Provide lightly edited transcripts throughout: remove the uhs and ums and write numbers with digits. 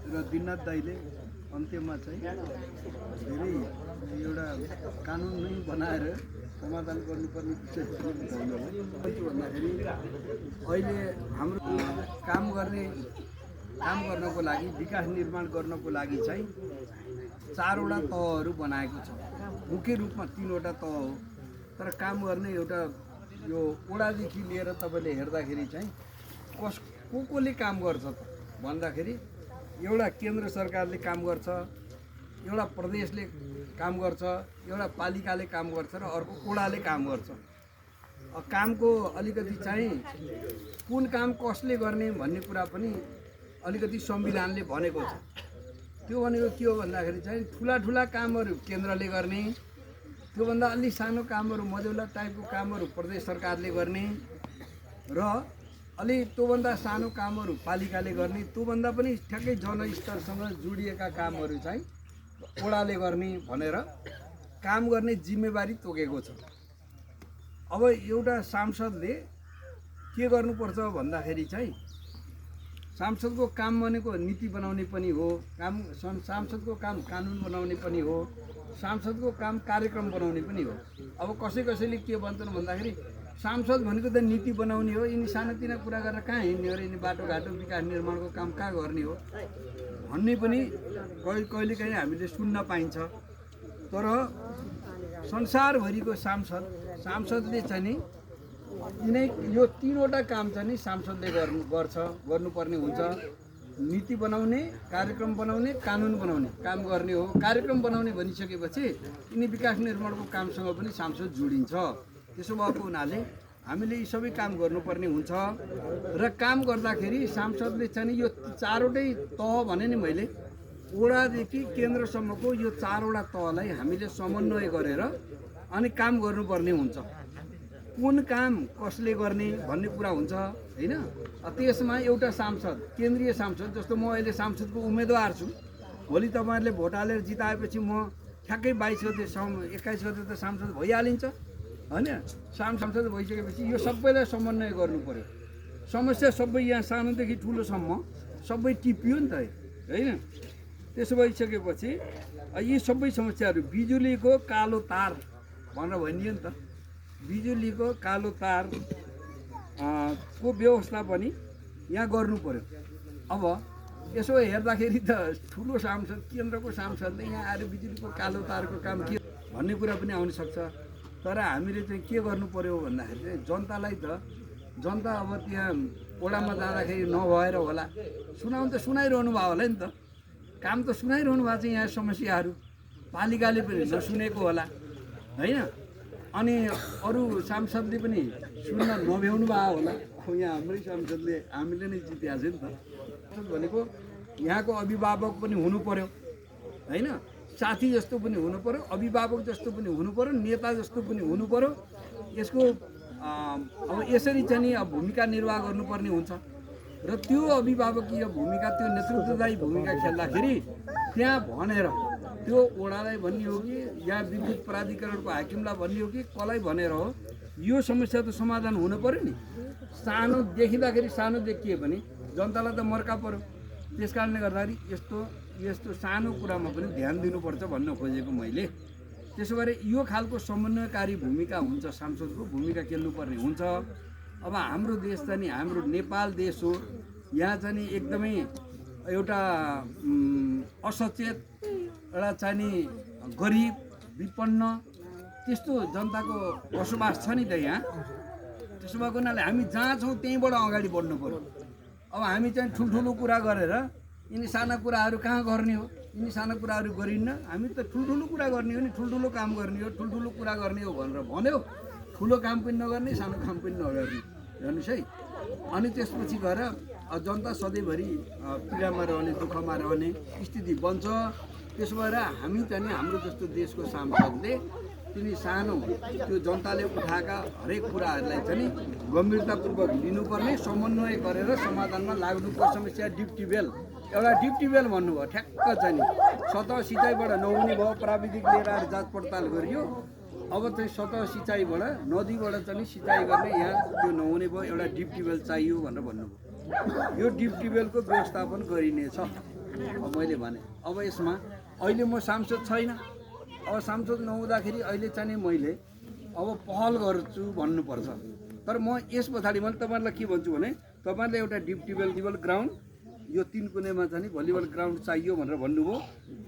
र दिननाथ दाईले अन्त्यमा चाहिँ धेरै एउटा कानुन नै बनाएर समाधान गर्नुपर्ने विषय बताउनुभयो। के भन्दाखेरि अहिले हाम्रो काम गर्नको लागि विकास निर्माण गर्नको लागि चाहिँ 4वटा तहहरू बनाएको छ। मुख्य रूपमा 3वटा तह हो, तर काम गर्ने एउटा यो वडादेखि लिएर तपाईँले हेर्दाखेरि चाहिँ कसले काम गर्छ त भन्दाखेरि एउटा केन्द्र सरकारले काम गर्छ, एउटा प्रदेशले काम गर्छ, एउटा पालिकाले काम गर्छ र अर्को वडाले काम गर्छ। कामको अलिकति चाहिँ कुन काम कसले गर्ने भन्ने कुरा पनि अलिकति संविधानले भनेको छ। त्यो भनेको के हो भन्दाखेरि चाहिँ ठुला कामहरू केन्द्रले गर्ने, त्योभन्दा अलि सानो कामहरू मझौला टाइपको कामहरू प्रदेश सरकारले गर्ने र अलि त्योभन्दा सानो कामहरू पालिकाले गर्ने, त्योभन्दा पनि ठ्याक्कै जनस्तरसँग जोडिएका कामहरू चाहिँ वडाले गर्ने भनेर काम गर्ने जिम्मेवारी तोकेको छ। अब एउटा सांसदले के गर्नुपर्छ भन्दाखेरि चाहिँ सांसदको काम भनेको नीति बनाउने पनि हो, सांसदको काम कानुन बनाउने पनि हो, सांसदको काम कार्यक्रम बनाउने पनि हो। अब कसैले के भन्छन् भन्दाखेरि सांसद भनेको त नीति बनाउने हो, यिनी सानोतिना कुरा गरेर कहाँ हिँड्ने हो र यिनी बाटोघाटो विकास निर्माणको काम कहाँ गर्ने हो भन्ने पनि कहिलेकाहीँ हामीले सुन्न पाइन्छ। तर संसारभरिको सांसदले चाहिँ नि यो 3वटा काम चाहिँ नि सांसदले गर्नुपर्ने हुन्छ। नीति बनाउने, कार्यक्रम बनाउने, कानुन बनाउने काम गर्ने हो। कार्यक्रम बनाउने भनिसकेपछि यिनी विकास निर्माणको कामसँग पनि सांसद जोडिन्छ। त्यसो भएको हुनाले हामीले यी सबै काम गर्नुपर्ने हुन्छ र काम गर्दाखेरि सांसदले चाहिँ यो 4वटै तह भने नि मैले वडादेखि केन्द्रसम्मको यो 4वटा तहलाई हामीले समन्वय गरेर अनि काम गर्नुपर्ने हुन्छ। कुन काम कसले गर्ने भन्ने कुरा हुन्छ हैन। त्यसमा एउटा सांसद, केन्द्रीय सांसद, जस्तो म अहिले सांसदको उम्मेदवार छु, भोलि तपाईहरुले भोट हालेर जिताएपछि म ठ्याक्कै 22 गते 21 गते त सांसद भइहालिन्छ हैन। सांसद भइसकेपछि यो सबैलाई समन्वय गर्नु पर्यो। समस्या सबै यहाँ सानोदेखि ठुलोसम्म सबै टिपियो नि त हैन। त्यसो भइसकेपछि यी सबै समस्याहरू बिजुलीको कालो तार भनेर भनियो नि त, बिजुलीको कालो तार को व्यवस्था पनि यहाँ गर्नु पर्यो। अब यसो हेर्दाखेरि त ठुलो सांसद, केन्द्रको सांसदले यहाँ आएर बिजुलीको कालो तारको काम के भन्ने कुरा पनि आउन सक्छ। तर हामीले चाहिँ के गर्नु पर्यो भन्दाखेरि चाहिँ जनतालाई त जनता अब त्यहाँ वडामा जाँदाखेरि नभएर होला सुनाउनु त सुनाइरहनु भयो होला नि त, काम त सुनाइरहनु भएको छ यहाँ समस्याहरू, पालिकाले पनि नसुनेको होला हैन। अनि अरू सांसदले पनि सुन्न नभ्याउनु भयो होला। अब यहाँ हाम्रै सांसदले हामीले नै जित्याएको छ नि त। भनेको यहाँको अभिभावक पनि हुनु पर्यो हैन, साथी जस्तो पनि हुनु पर्यो, अभिभावक जस्तो पनि हुनु पर्यो, नेता जस्तो पनि हुनु पर्यो। यसको अब यसरी चाहिँ नि अब भूमिका निर्वाह गर्नुपर्ने हुन्छ र त्यो अभिभावकीय भूमिका, त्यो नेतृत्वदायी भूमिका खेल्दाखेरि त्यहाँ भनेर त्यो वडालाई भन्ने हो कि या विद्युत प्राधिकरणको हाकिमलाई भन्ने हो कि कसलाई भनेर हो, यो समस्या त समाधान हुनु पर्यो नि। सानो देखिँदाखेरि सानो देखिए पनि जनतालाई त मर्का पर्यो। त्यस कारणले गर्दाखेरि यस्तो सानो कुरामा पनि ध्यान दिनुपर्छ भन्न खोजेको मैले। त्यसो भए यो खालको समन्वयकारी भूमिका हुन्छ, सांसदको भूमिका खेल्नुपर्ने हुन्छ। अब हाम्रो देश चाहिँ नि हाम्रो नेपाल देश हो, यहाँ चाहिँ नि एकदमै एउटा असचेत, एउटा चाहिँ नि गरिब विपन्न त्यस्तो जनताको बसोबास छ नि त यहाँ। त्यसो भएको हुनाले हामी जहाँ छौँ त्यहीँबाट अगाडि बढ्नु पर्यो। अब हामी चाहिँ ठुल्ठुलो कुरा गरेर यिनी साना कुराहरू कहाँ गर्ने हो, यिनी साना कुराहरू गरिन्न। हामी त ठुल्ठुलो कुरा गर्ने हो नि, ठुल्ठुलो काम गर्ने हो, ठुल्ठुलो कुरा गर्ने हो भनेर भन्यो, ठुलो काम पनि नगर्ने, सानो काम पनि नगर्ने, हेर्नुहोस् है। अनि त्यसपछि गएर जनता सधैँभरि पीडामा रहने, दुःखमा रहने स्थिति बन्छ। त्यसो भएर हामी चाहिँ हाम्रो जस्तो देशको सांसदले तिनी सानो त्यो जनताले उठाएका हरेक कुराहरूलाई चाहिँ गम्भीरतापूर्वक लिनुपर्ने, समन्वय गरेर समाधानमा लाग्नुपर्छ। समस्या डिप्टी बेल भन्नुभयो, ठ्याक्क चाहिँ नि सतह सिँचाइबाट नहुने भयो, प्राविधिक लिएर आएर जाँच पडताल गरियो। अब चाहिँ सतह सिँचाइबाट नदीबाट चाहिँ सिँचाइ गर्ने यहाँ त्यो नहुने भयो, एउटा डिप्टी बेल चाहियो भनेर भन्नुभयो। यो डिप्टी बेलको व्यवस्थापन गरिनेछ। अब मैले भने अब यसमा अहिले म सांसद छैन, अब सांसद नहुँदाखेरि अहिले चाहिँ मैले अब पहल गर्छु भन्नुपर्छ। तर म यस पछाडि मैले तपाईँहरूलाई के भन्छु भने तपाईँहरूले एउटा भलिबल ग्राउन्ड यो 3 कुनेमा चाहिँ भलिबल ग्राउन्ड चाहियो भनेर भन्नुभयो,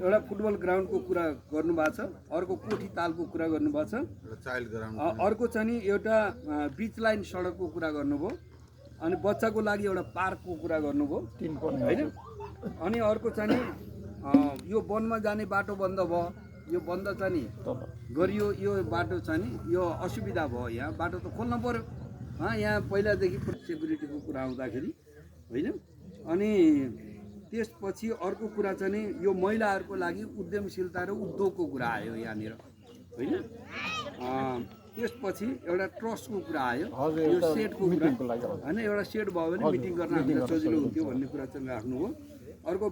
एउटा फुटबल ग्राउन्डको कुरा गर्नुभएको छ, अर्को कोठी तालको कुरा गर्नुभएको छ, अर्को चाहिँ एउटा बिच लाइन सडकको कुरा गर्नुभयो, अनि बच्चाको लागि एउटा पार्कको कुरा गर्नुभयो होइन, अनि अर्को चाहिँ यो वनमा जाने बाटो बन्द भयो, यो बन्द चाहिँ गरियो, यो बाटो चाहिँ यो असुविधा भयो, यहाँ बाटो त खोल्न पर्यो, यहाँ पहिलादेखि सेक्युरिटीको कुरा आउँदाखेरि होइन। अनि त्यसपछि अर्को कुरा चाहिँ यो महिलाहरूको लागि उद्यमशीलता र उद्योगको कुरा आयो यहाँनिर होइन। त्यसपछि एउटा ट्रस्टको कुरा आयो, यो सेटको कुरा होइन, एउटा सेट भयो भने मिटिङ गर्न हामीलाई सजिलो हुन्थ्यो भन्ने कुरा चाहिँ राख्नुभयो। अर्को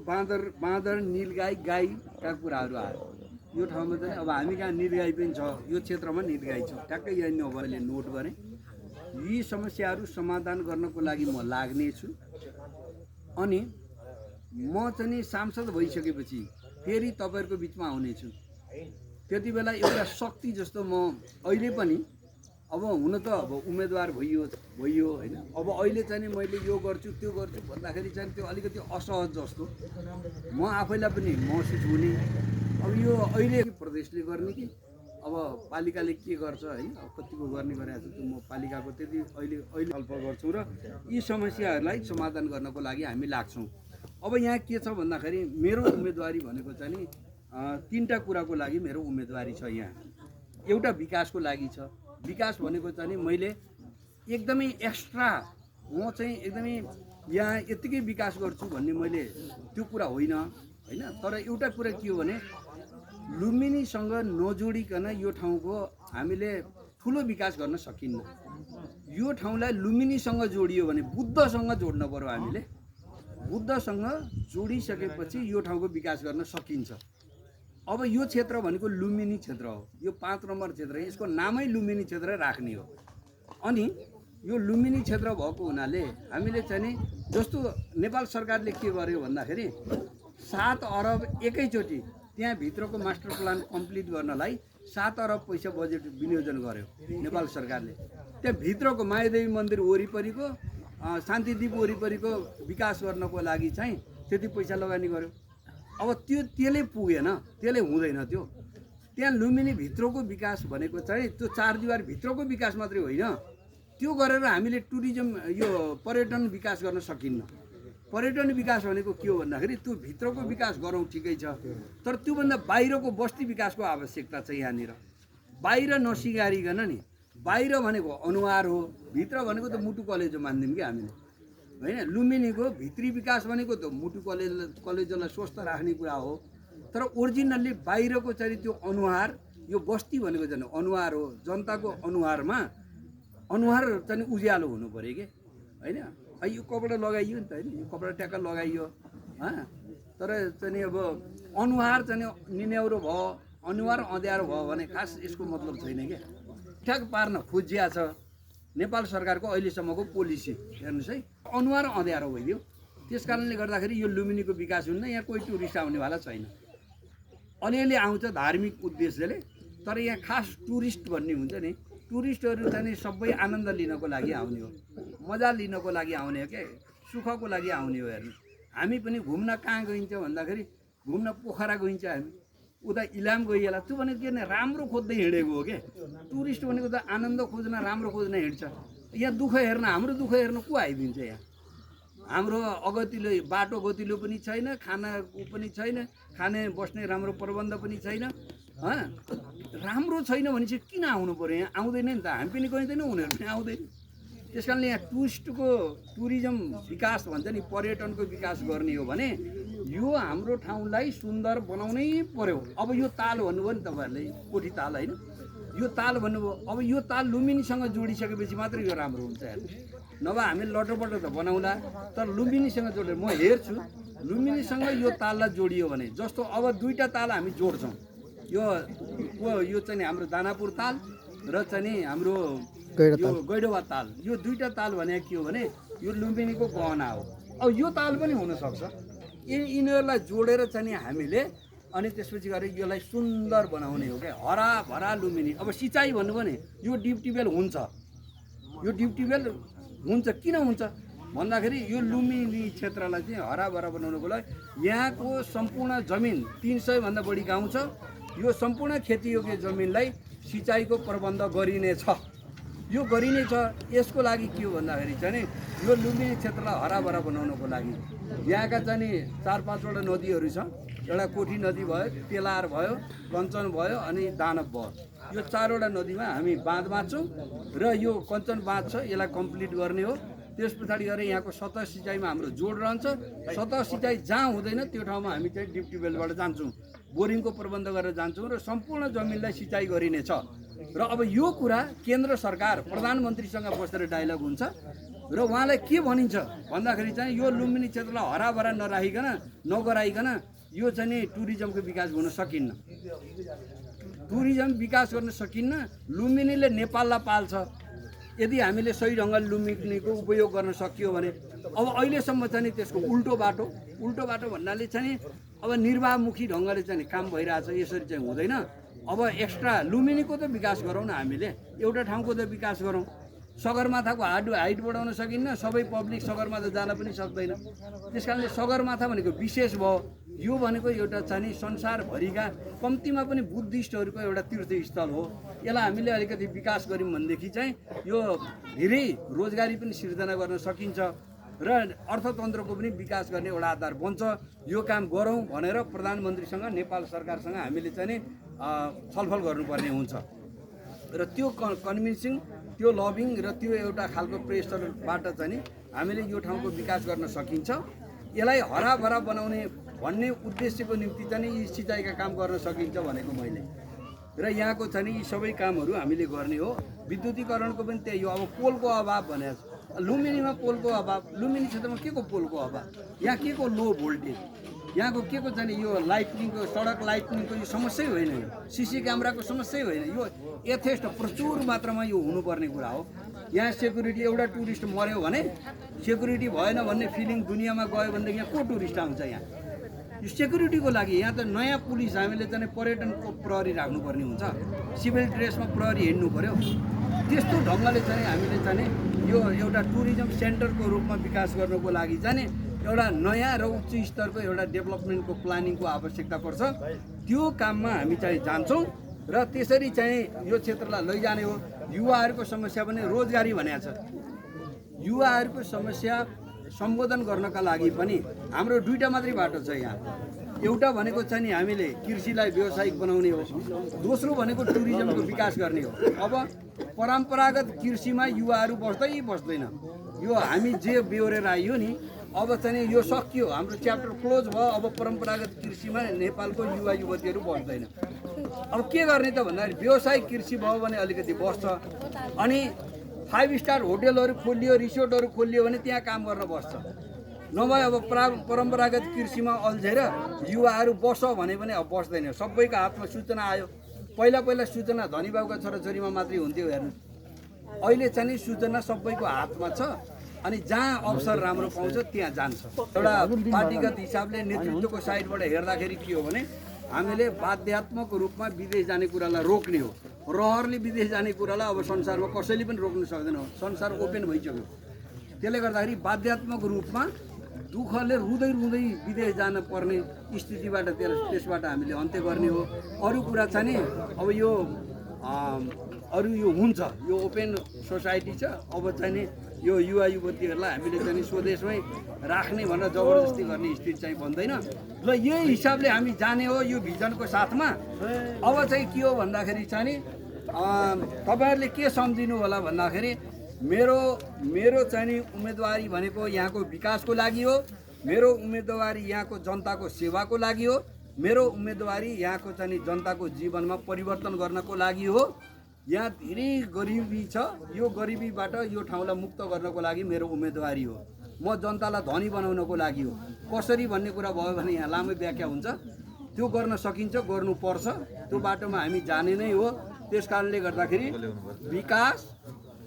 बाँदर निलगाई गाईका कुराहरू आयो, यो ठाउँमा चाहिँ अब हामी कहाँ निलगाई पनि छ, यो क्षेत्रमा निलगाई छ, ठ्याक्कै यहाँ मैले नोट गरेँ। यी समस्याहरू समाधान गर्नको लागि म लाग्नेछु। अनि म चाहिँ सांसद भइसकेपछि फेरि तपाईँहरूको बिचमा आउनेछु, त्यति बेला एउटा शक्ति जस्तो म अहिले पनि अब हुन त अब उम्मेदवार भइयो होइन, अब अहिले चाहिँ मैले यो गर्छु त्यो गर्छु भन्दाखेरि चाहिँ त्यो अलिकति असहज जस्तो म आफैलाई पनि महसुस हुने। अब यो अहिले प्रदेशले गर्ने कि अब पालिकाले के गर्छ होइन, कतिको गर्ने गरेको छ त्यो म पालिकाको त्यति अहिले छलफल गर्छु र यी समस्याहरूलाई समाधान गर्नको लागि हामी लाग्छौँ। अब यहाँ के छ भन्दाखेरि मेरो उम्मेदवारी भनेको चाहिँ नि 3टा कुराको लागि मेरो उम्मेदवारी छ। यहाँ एउटा विकासको लागि छ, विकास भनेको चाहिँ मैले एकदमै एक्स्ट्रा म चाहिँ एकदमै यहाँ यत्तिकै विकास गर्छु भन्ने मैले त्यो कुरा होइन होइन। तर एउटा कुरा के हो भने लुम्बिनीसँग नजोडिकन यो ठाउँको हामीले ठुलो विकास गर्न सकिन्न। यो ठाउँलाई लुम्बिनीसँग जोडियो भने बुद्धसँग जोड्न पर्यो, हामीले बुद्धसँग जोडिसकेपछि यो ठाउँको विकास गर्न सकिन्छ। अब यो क्षेत्र भनेको लुम्बिनी क्षेत्र हो, यो 5 नम्बर क्षेत्र, यसको नामै लुम्बिनी क्षेत्र राख्ने हो। अनि यो लुम्बिनी क्षेत्र भएको हुनाले हामीले चाहिँ जस्तो नेपाल सरकारले के गर्यो भन्दाखेरि 7 अरब एकैचोटि त्यहाँ भित्रको मास्टर प्लान कम्प्लिट गर्नलाई 7 अरब पैसा बजेट विनियोजन गर्यो नेपाल सरकारले। त्यहाँ भित्रको मायादेवी मन्दिर वरिपरिको शान्तिद्वीप वरिपरिको विकास गर्नको लागि चाहिँ त्यति पैसा लगानी गर्यो। अब त्यसले पुगेन, त्यसले हुँदैन। त्यहाँ लुम्बिनी भित्रको विकास भनेको चाहिँ त्यो 4 दिवार भित्रको विकास मात्रै होइन, त्यो गरेर हामीले टुरिज्म यो पर्यटन विकास गर्न सकिन्न। पर्यटन विकास भनेको के हो भन्दाखेरि त्यो भित्रको विकास गरौँ ठिकै छ, तर त्योभन्दा बाहिरको बस्ती विकासको आवश्यकता छ। यहाँनिर बाहिर नसिगारिकन नि, बाहिर भनेको अनुहार हो, भित्र भनेको त मुटु कलेजो मान्दिउँ कि हामीले होइन। लुम्बिनीको भित्री विकास भनेको त मुटु कलेजोलाई स्वस्थ राख्ने कुरा हो, तर ओरिजिनल्ली बाहिरको चाहिँ त्यो अनुहार, यो बस्ती भनेको चाहिँ अनुहार हो। जनताको अनुहारमा अनुहार चाहिँ उज्यालो हुनु पऱ्यो कि होइन। यो कपडा लगाइयो नि त होइन, यो कपडा ट्याक्क लगाइयो तर चाहिँ अब अनुहार चाहिँ निन्याउरो भयो, अनुहार अँध्यारो भयो भने खास यसको मतलब छैन क्या। ठ्याक पार्न खोजिया छ नेपाल सरकारको अहिलेसम्मको पोलिसी। हेर्नुहोस् है, अनुहार अँध्यारो भइदियो, त्यस कारणले गर्दाखेरि यो लुम्बिनीको विकास हुन्न। यहाँ कोही टुरिस्ट आउनेवाला छैन, अलिअलि आउँछ धार्मिक उद्देश्यले, तर यहाँ खास टुरिस्ट भन्ने हुन्छ नि, टुरिस्टहरू चाहिँ सबै आनन्द लिनको लागि आउने हो, मजा लिनको लागि आउने हो क्या, सुखको लागि आउने हो। हेर्नु हामी पनि घुम्न कहाँ गइन्छ भन्दाखेरि घुम्न पोखरा गइन्छ, हामी उता इलाम गइएला, त्यो भनेको के भने राम्रो खोज्दै हिँडेको हो क्या। टुरिस्ट भनेको त आनन्द खोज्न राम्रो खोज्न हिँड्छ। यहाँ दुःख हेर्न, हाम्रो दुःख हेर्न को आइदिन्छ? यहाँ हाम्रो अगतिलो बाटो गतिलो पनि छैन, खाना पनि छैन, खाने बस्ने राम्रो प्रबन्ध पनि छैन। राम्रो छैन भने चाहिँ किन आउनु पऱ्यो? यहाँ आउँदैन नि त, हामी पनि गइँदैन, उनीहरू पनि आउँदैन। त्यस कारणले यहाँ टुरिज्म विकास भन्छ नि, पर्यटनको विकास गर्ने हो भने यो हाम्रो ठाउँलाई सुन्दर बनाउनै पर्यो। अब यो ताल भन्नुभयो नि तपाईँहरूले, कोठी ताल होइन, यो ताल भन्नुभयो। अब यो ताल लुम्बिनीसँग जोडिसकेपछि मात्रै यो राम्रो हुन्छ। हेर्नु नभए हामी लटोपटो त बनाउँला, तर लुम्बिनीसँग जोडेर म हेर्छु लुम्बिनीसँग यो ताललाई जोडियो भने, जस्तो अब 2टा ताल हामी जोड्छौँ, यो चाहिँ हाम्रो दानापुर ताल र चाहिँ हाम्रो यो गैडवा ताल। यो 2टा ताल भने के हो भने यो लुम्बिनीको गहना हो। अब यो ताल पनि हुनसक्छ, यिनीहरूलाई जोडेर चाहिँ नि हामीले अनि त्यसपछि गएर यसलाई सुन्दर बनाउने हो क्या, हराभरा लुम्बिनी। अब सिँचाइ भन्नु भने यो डिप ट्युबवेल हुन्छ, यो डिप ट्युबवेल हुन्छ। किन हुन्छ भन्दाखेरि यो लुम्बिनी क्षेत्रलाई चाहिँ हराभरा बनाउनुको लागि यहाँको सम्पूर्ण जमिन 300 भन्दा बढी गाउँ छ, यो सम्पूर्ण खेतीयोग्य जमिनलाई सिँचाइको प्रबन्ध गरिनेछ, यो गरिनेछ। यसको लागि के हो भन्दाखेरि चाहिँ नि यो लुम्बिनी क्षेत्रलाई हराभरा बनाउनको लागि यहाँका चाहिँ नि 4-5वटा नदीहरू छ। एउटा कोठी नदी भयो, तेलार भयो, कञ्चन भयो अनि दानव भयो। यो 4वटा नदीमा हामी बाँध बाँध्छौँ र यो कञ्चन बाँध छ, यसलाई कम्प्लिट गर्ने हो। त्यस पछाडि गएर यहाँको सतह सिँचाइमा हाम्रो जोड रहन्छ। सतह सिँचाइ जहाँ हुँदैन त्यो ठाउँमा हामी चाहिँ डिप ट्युबवेलबाट जान्छौँ, बोरिङको प्रबन्ध गरेर जान्छौँ र सम्पूर्ण जमिनलाई सिँचाइ गरिनेछ। र अब यो कुरा केन्द्र सरकार प्रधानमन्त्रीसँग बसेर डायलग हुन्छ र उहाँलाई के भनिन्छ भन्दाखेरि चाहिँ यो लुम्बिनी क्षेत्रलाई हराभरा नगराइकन यो चाहिँ नि टुरिज्मको विकास हुन सकिन्न, टुरिज्म विकास गर्न सकिन्न। लुम्बिनीले नेपाललाई पाल्छ यदि हामीले सही ढङ्गले लुम्बिनीको उपयोग गर्न सकियो भने। अब अहिलेसम्म चाहिँ नि त्यसको उल्टो बाटो भन्नाले चाहिँ अब निर्वाहमुखी ढङ्गले चाहिँ काम भइरहेछ, यसरी चाहिँ हुँदैन। अब एक्स्ट्रा लुम्बिनीको त विकास गरौँ न, हामीले एउटा ठाउँको त विकास गरौँ। सगरमाथाको हाइट बढाउन सकिन्न, सबै पब्लिक सगरमाथा जान पनि सक्दैन। त्यस कारणले सगरमाथा भनेको विशेष भयो। यो भनेको एउटा चाहिँ नि संसारभरिका कम्तीमा पनि बुद्धिस्टहरूको एउटा तीर्थस्थल हो। यसलाई हामीले अलिकति विकास गऱ्यौँ भनेदेखि चाहिँ यो धेरै रोजगारी पनि सिर्जना गर्न सकिन्छ र अर्थतन्त्रको पनि विकास गर्ने एउटा आधार बन्छ। यो काम गरौँ भनेर प्रधानमन्त्रीसँग नेपाल सरकारसँग हामीले चाहिँ नि छलफल गर्नुपर्ने हुन्छ र त्यो कन्भिन्सिङ, त्यो लबिङ र त्यो एउटा खालको प्रेसरबाट चाहिँ नि हामीले यो ठाउँको विकास गर्न सकिन्छ। यसलाई हराभरा बनाउने भन्ने उद्देश्यको निम्ति चाहिँ नि यी सिँचाइका काम गर्न सकिन्छ भनेको मैले। र यहाँको चाहिँ नि यी सबै कामहरू हामीले गर्ने हो। विद्युतीकरणको पनि त्यही हो। अब पोलको अभाव भनेको छ, लुम्बिनीमा पोलको अभाव, लुम्बिनी क्षेत्रमा के को पोलको अभाव, यहाँ के को लो भोल्टेज, यहाँको के को चाहिँ यो लाइटनिङको, सडक लाइटनिङको यो समस्या होइन, यो सिसी क्यामेराको समस्या होइन, यो यथेष्ट प्रचुर मात्रामा यो हुनुपर्ने कुरा हो। यहाँ सेक्युरिटी, एउटा टुरिस्ट मऱ्यो भने सेक्युरिटी भएन भन्ने फिलिङ दुनियाँमा गयो भनेदेखि यहाँ को टुरिस्ट आउँछ? यहाँ यो सेक्युरिटीको लागि यहाँ त नयाँ पुलिस हामीले चाहिँ पर्यटनको प्रहरी राख्नुपर्ने हुन्छ, सिभिल ड्रेसमा प्रहरी हिँड्नु पऱ्यो। त्यस्तो ढङ्गले चाहिँ हामीले चाहिँ यो एउटा टुरिज्म सेन्टरको रूपमा विकास गर्नको लागि चाहिँ एउटा नयाँ र उच्च स्तरको एउटा डेभलपमेन्टको प्लानिङको आवश्यकता पर्छ। त्यो काममा हामी चाहिँ जान्छौँ र त्यसरी चाहिँ यो क्षेत्रलाई लैजाने हो। युवाहरूको समस्या पनि रोजगारी भनेको छ। युवाहरूको समस्या सम्बोधन गर्नका लागि पनि हाम्रो दुईटा मात्रै बाटो छ यहाँ। एउटा भनेको चाहिँ नि हामीले कृषिलाई व्यावसायिक बनाउने हो, दोस्रो भनेको टुरिज्मको विकास गर्ने हो। अब परम्परागत कृषिमा युवाहरू बस्दैन, यो हामी जे बेहोरेर आइयो नि, अब चाहिँ यो सकियो, हाम्रो च्याप्टर क्लोज भयो। अब परम्परागत कृषिमा नेपालको युवा युवतीहरू बस्दैन। अब के गर्ने त भन्दाखेरि व्यावसायिक कृषि भयो भने अलिकति बस्छ, अनि 5 स्टार होटेलहरू खोलियो, रिसोर्टहरू खोलियो भने त्यहाँ काम गर्न बस्छ। नभए अब परम्परागत कृषिमा अल्झेर युवाहरू बस्छ भने पनि अब बस्दैन। सबैको हातमा सूचना आयो। पहिला सूचना धनीबाबुका छोराछोरीमा मात्रै हुन्थ्यो, हेर्नु। अहिले चाहिँ नि सूचना सबैको हातमा छ, अनि जहाँ अवसर राम्रो पाउँछ त्यहाँ जान्छ। एउटा पार्टीगत हिसाबले नेतृत्वको साइडबाट हेर्दाखेरि के हो भने हामीले बाध्यात्मक रूपमा विदेश जाने कुरालाई रोक्ने हो। रहरले विदेश जाने कुरालाई अब संसारमा कसैले पनि रोक्न सक्दैन, संसार ओपन भइसक्यो। त्यसले गर्दाखेरि बाध्यात्मक रूपमा दुःखले रुँदै विदेश जान पर्ने स्थितिबाट त्यसबाट हामीले अन्त्य गर्ने हो। अरू कुरा चाहिँ नि अब यो अरू यो हुन्छ, यो ओपन सोसाइटी छ। अब चाहिँ नि यो युवा युवतीहरूलाई हामीले चाहिँ स्वदेशमै राख्ने भनेर जबरजस्ती गर्ने स्थिति चाहिँ बन्दैन। ल यही हिसाबले हामी जाने हो यो भिजनको साथमा। अब चाहिँ के हो भन्दाखेरि चाहिँ नि तपाईँहरूले के सम्झिनु होला भन्दाखेरि मेरो चाहिँ नि उम्मेदवारी भनेको यहाँको विकासको लागि हो, मेरो उम्मेदवारी यहाँको जनताको सेवाको लागि हो, मेरो उम्मेदवारी यहाँको चाहिँ नि जनताको जीवनमा परिवर्तन गर्नको लागि हो। यहाँ धेरै गरिबी छ, यो गरिबीबाट यो ठाउँलाई मुक्त गर्नको लागि मेरो उम्मेदवारी हो। म जनतालाई धनी बनाउनको लागि हो। कसरी भन्ने कुरा भयो भने यहाँ लामो व्याख्या हुन्छ, त्यो गर्न सकिन्छ, गर्नुपर्छ, त्यो बाटोमा हामी जाने नै हो। त्यस कारणले गर्दाखेरि विकास,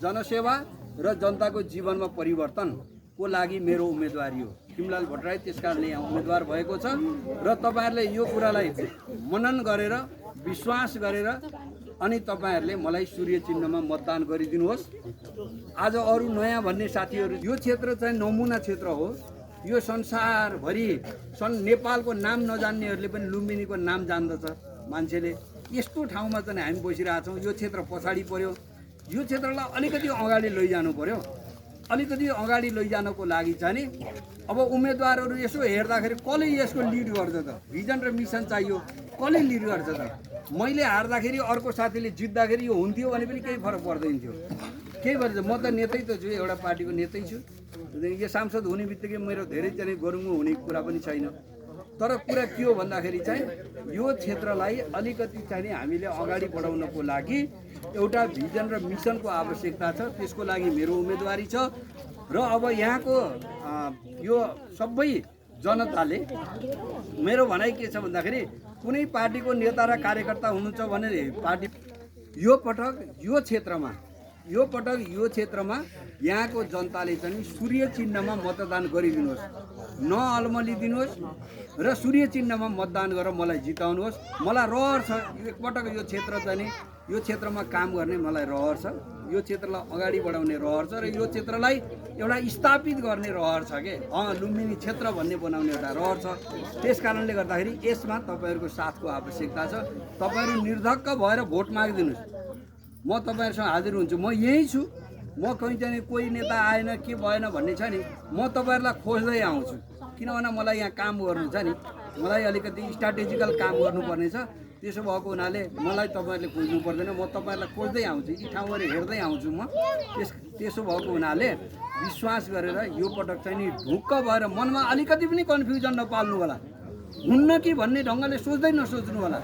जनसेवा र जनताको जीवनमा परिवर्तनको लागि मेरो उम्मेदवारी हो। खिमलाल भट्टराई त्यस कारणले यहाँ उम्मेदवार भएको छ र तपाईँहरूले यो कुरालाई मनन गरेर विश्वास गरेर अनि तपाईँहरूले मलाई सूर्य चिन्हमा मतदान गरिदिनुहोस्। आज अरू नयाँ भन्ने साथीहरू, यो क्षेत्र चाहिँ नमुना क्षेत्र हो। यो संसारभरि नेपालको नाम नजान्नेहरूले पनि लुम्बिनीको नाम जान्दछ मान्छेले। यस्तो ठाउँमा चाहिँ हामी बसिरहेछौँ। यो क्षेत्र पछाडि पर्यो। यो क्षेत्रलाई अलिकति अगाडि लैजानु पर्यो। अलिकति अगाडि लैजानको लागि चाहिँ नि अब उम्मेदवारहरू यसो हेर्दाखेरि कसले यसको लिड गर्छ त? भिजन र मिसन चाहियो, कसले लिड गर्छ त? मैले हार्दाखेरि अर्को साथीले जित्दाखेरि यो हुन्थ्यो भने पनि केही फरक पर्दैन थियो। केही भन्छ म त नेतै त छु, एउटा पार्टीको नेतै छु। यो सांसद हुने बित्तिकै मेरो धेरै चाहिँ गरुङ्गो हुने कुरा पनि छैन। तर कुरा के हो भन्दाखेरि चाहिँ यो क्षेत्रलाई अलिकति चाहिँ हामीले अगाडि बढाउनको लागि एउटा भिजन र मिसनको आवश्यकता छ। त्यसको लागि मेरो उम्मेदवारी छ र अब यहाँको यो सबै जनताले मेरो भनाइ के छ भन्दाखेरि कुनै पार्टीको नेता र कार्यकर्ता हुनुहुन्छ भने पार्टी यो पटक यो क्षेत्रमा यहाँको जनताले चाहिँ सूर्य चिन्हमा मतदान गरिदिनुहोस्, नअल्मलिदिनुहोस् र सूर्य चिन्हमा मतदान गरेर मलाई जिताउनुहोस्। मलाई रहर छ एकपटक यो क्षेत्र चाहिँ यो क्षेत्रमा काम गर्ने मलाई रहर छ। यो क्षेत्रलाई अगाडि बढाउने रहर छ र यो क्षेत्रलाई एउटा स्थापित गर्ने रहर छ के लुम्बिनी क्षेत्र भन्ने बनाउने एउटा रहर छ। त्यस कारणले गर्दाखेरि यसमा तपाईँहरूको साथको आवश्यकता छ। तपाईँहरू निर्धक्क भएर भोट मागिदिनुहोस्। म तपाईँहरूसँग हाजिर हुन्छु। म यहीँ छु। म कहीँ चाहिँ कोही नेता आएन के भएन भन्ने छ नि, म तपाईँहरूलाई खोज्दै आउँछु। किनभने मलाई यहाँ काम गर्नु छ नि, मलाई अलिकति स्ट्राटेजिकल काम गर्नुपर्ने छ। त्यसो भएको हुनाले मलाई तपाईँहरूले खोज्नु पर्दैन, म तपाईँहरूलाई खोज्दै आउँछु। यी ठाउँहरू हेर्दै आउँछु म। त्यसो भएको हुनाले विश्वास गरेर यो पटक चाहिँ नि ढुक्क भएर मनमा अलिकति पनि कन्फ्युजन नपाल्नु होला, हुन्न कि भन्ने ढङ्गले सोच्दै नसोच्नु होला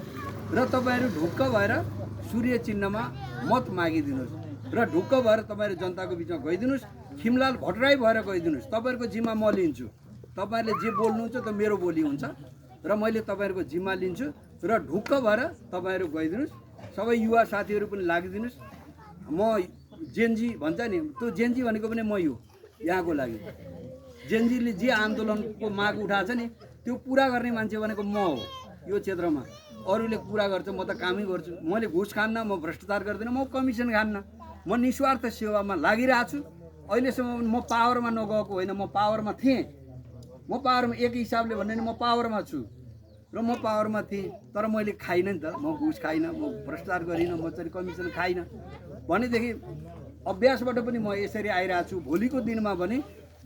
र तपाईँहरू ढुक्क भएर सूर्य चिन्हमा मत मागिदिनुहोस् र ढुक्क भएर तपाईँहरू जनताको बिचमा गइदिनुहोस्। खिमलाल भट्टराई भएर गइदिनुहोस्। तपाईँहरूको जिम्मा म लिन्छु। तपाईँहरूले जे बोल्नुहुन्छ त मेरो बोली हुन्छ र मैले तपाईँहरूको जिम्मा लिन्छु र ढुक्क भएर तपाईँहरू गइदिनुहोस्। सबै युवा साथीहरू पनि लागिदिनुहोस्। म जेनजी भन्छ नि, त्यो जेनजी भनेको पनि म यहाँको लागि जेनजीले जे आन्दोलनको माग उठाएको छ नि त्यो पुरा गर्ने मान्छे भनेको म हो। यो क्षेत्रमा अरूले पुरा गर्छ, म त कामै गर्छु। मैले घुस खान्न, म भ्रष्टाचार गर्दिनँ, म कमिसन खान्न। म निस्वार्थ सेवामा लागिरहेको छु। अहिलेसम्म म पावरमा नगएको होइन, म पावरमा थिएँ। म पावरमा एक हिसाबले भन्यो भने म पावरमा छु र म पावरमा थिएँ। तर मैले खाइनँ नि त, म घुस खाइनँ, म भ्रष्टाचार गरिनँ, म चाहिँ कमिसन खाइनँ भनेदेखि अभ्यासबाट पनि म यसरी आइरहेको छु। भोलिको दिनमा पनि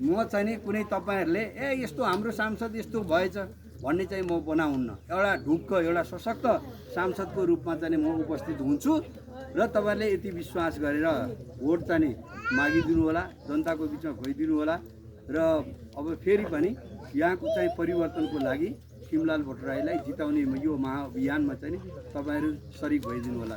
म चाहिँ नि कुनै तपाईँहरूले यस्तो हाम्रो सांसद यस्तो भएछ भन्ने चाहिँ म बनाउन्न। एउटा ढुक्क एउटा सशक्त सांसदको रूपमा चाहिँ म उपस्थित हुन्छु र तपाईँहरूले यति विश्वास गरेर भोट चाहिँ मागिदिनु होला, जनताको बिचमा गइदिनु होला र अब फेरि पनि यहाँको चाहिँ परिवर्तनको लागि खिमलाल भट्टराईलाई जिताउने यो महाअभियानमा चाहिँ तपाईँहरू सरिक भइदिनु होला।